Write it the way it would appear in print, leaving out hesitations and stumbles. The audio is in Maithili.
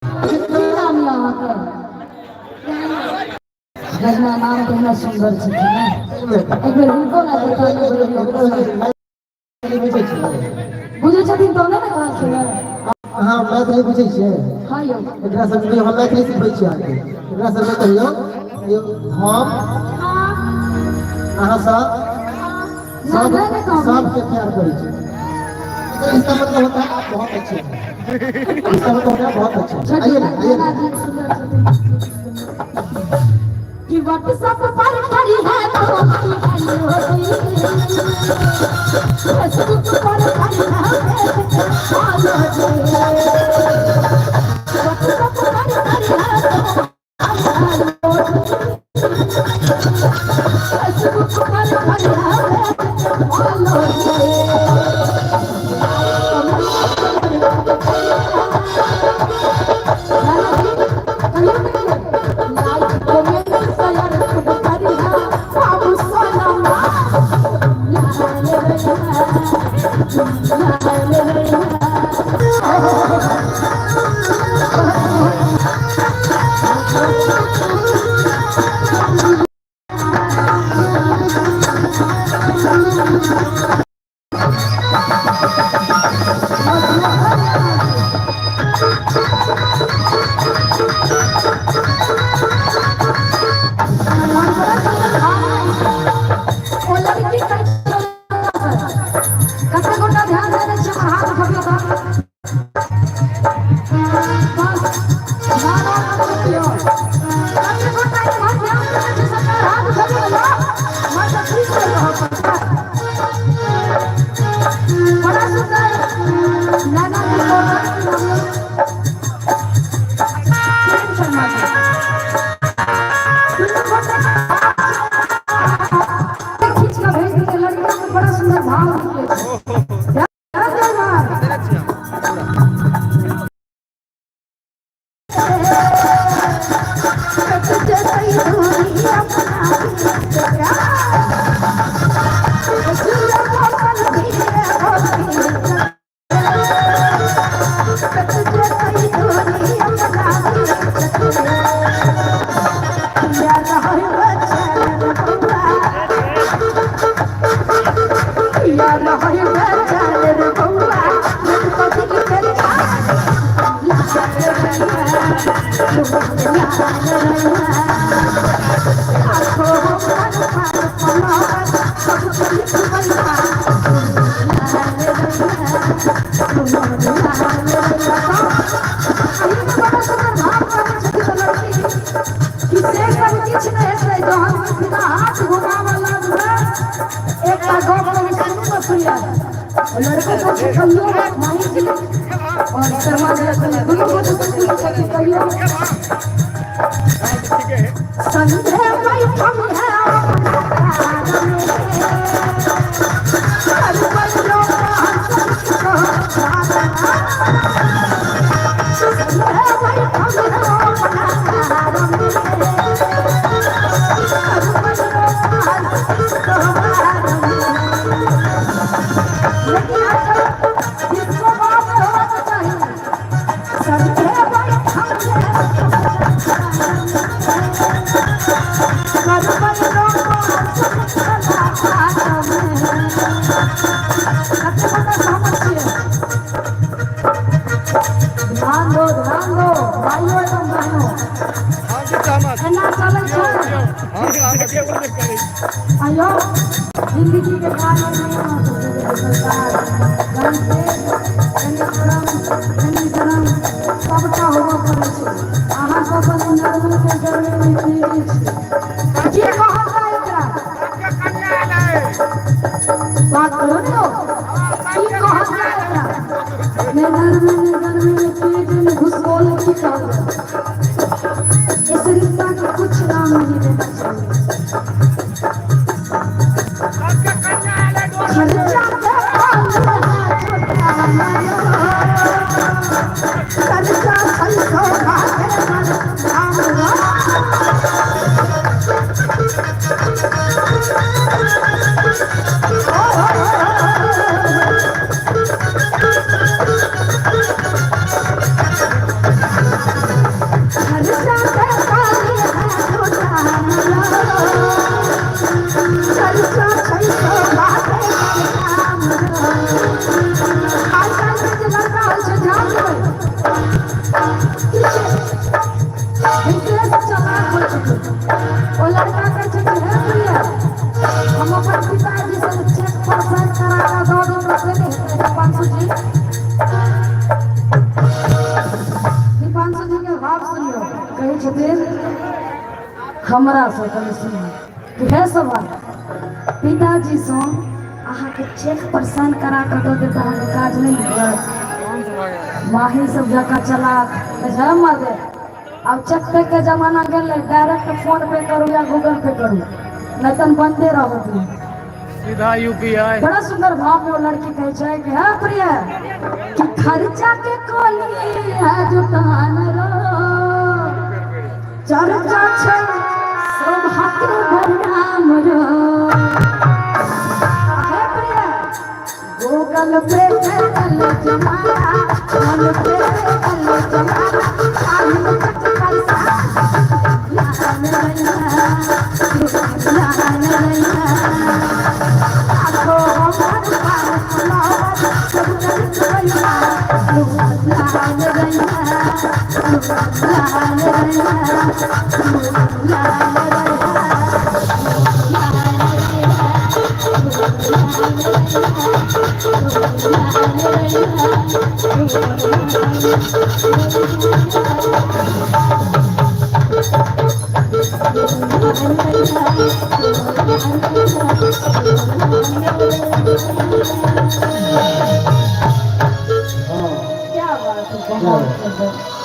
की नाम यऽ अहाँके? रजना नाम केहन सुन्दर छै ने। एक बेर हिनको ने बुझै छियै? बुझै छथिन तहने ने कहलखिन। अहाँ मैथिली बुझै छियै? हँ यौ। एकरा सबके हम मैथिली सिखबै छी अहाँके। एकरा सबके कहियौ, कहियौ हम अहाँ सब सब सबके प्यार करै छी। तो इसका मतलब होता है आप बहुत अच्छे हैं। इसका मतलब होता है बहुत अच्छे हैं। आइए ना, आइए ना। कि व्हाट्सएप पर खड़ी है तो फेसबुक पर खड़ी है व्हाट्सएप पर खड़ी है फेसबुक पर खड़ी है कते गोटा ध्यान देने छी हमर हाथ उठबियौ तऽ बस गाना उठबियौ। कते गोटा इम्हर ध्यान देने छी सरकार हाथ उठबियौ यौ। हमर तऽ ठीक छै रहल। बड़ा सुंदर नैना जी को प्रेम शर्मा जी दुनू गोटा खींच कऽ भेज देतै। लड़की के बड़ा सुंदर भाव निकलै छै। ध्यान दो इम्हर। से सब किछु नहि हेतै जहन सीधा हाथ घुमाबऽ लगबै। एकटा गप कही, सुनू ने सुइया लड़की को कहियो माही जी और शर्मा जी दुनू गोटे सुनू छथिन, कहियो संधे बैठम है लेकिन आजकल जिसको बात होना चाहिए संधे बैठम ध्यान दो, ध्यान दो भाइयों एवं बहनों। एना चलै छै आयो जिंदगी के कार्य नहीं हो सरकार। कहीं तेज, कहीं गरम, कहीं गरम, सबटा होबऽ पड़ै छै। अहाँ सब अपन नरमी के गर्मी में पीबै छी। की कहल जाय एकरा? बात करो ने यौ। की कहल जाय एकरा? ने नरमी ने गर्मी ने तेज ने घुसकोल, की कहल जाय? इस रिश्ता को कुछ नाम नहीं देना चाहिए। खर्चा के खर्चा पैसों का किछु विशेष चलाक होइ छथिन। ओ लड़का कहै छै कि हे प्रिय, हम अपन पिताजी से चेक पर साइन करा कऽ दऽ देब तऽ से नहि हेतै। दीपांशु जी, दीपांशु जी के भाव सुनियौ। कहै छथिन हमरा से, कनि सुनियौ कि हे सभा, पिताजी सँ अहाँके चेक पर साइन करा कऽ दऽ देब तऽ अहाँके काज नहि निकलत? माही सब जकाँ चलाक कहै छै, मर्दे, आब चेक तेक के जमाना गेलै, डायरेक्ट फोन पे करू या गूगल पे करू, नहि तऽ बंदे रहत। सीधा यूपीआई। बड़ा सुंदर भाव में वो लड़की कहै छै कि हे प्रिय, कि खर्चा के कोली है जुटान रो, चर्चा छै शोभा के बदनाम रो। हे प्रिय, गूगल पे चल जमाना, फोन पे चल जमाना, काहिल चक पैसा लान रैया, लान रैया। आखो हमर पार फलावर सब कर रैया, लान रैया, लान रैया, लान रैया, हाँ। क्या बात है, बहुत सुंदर।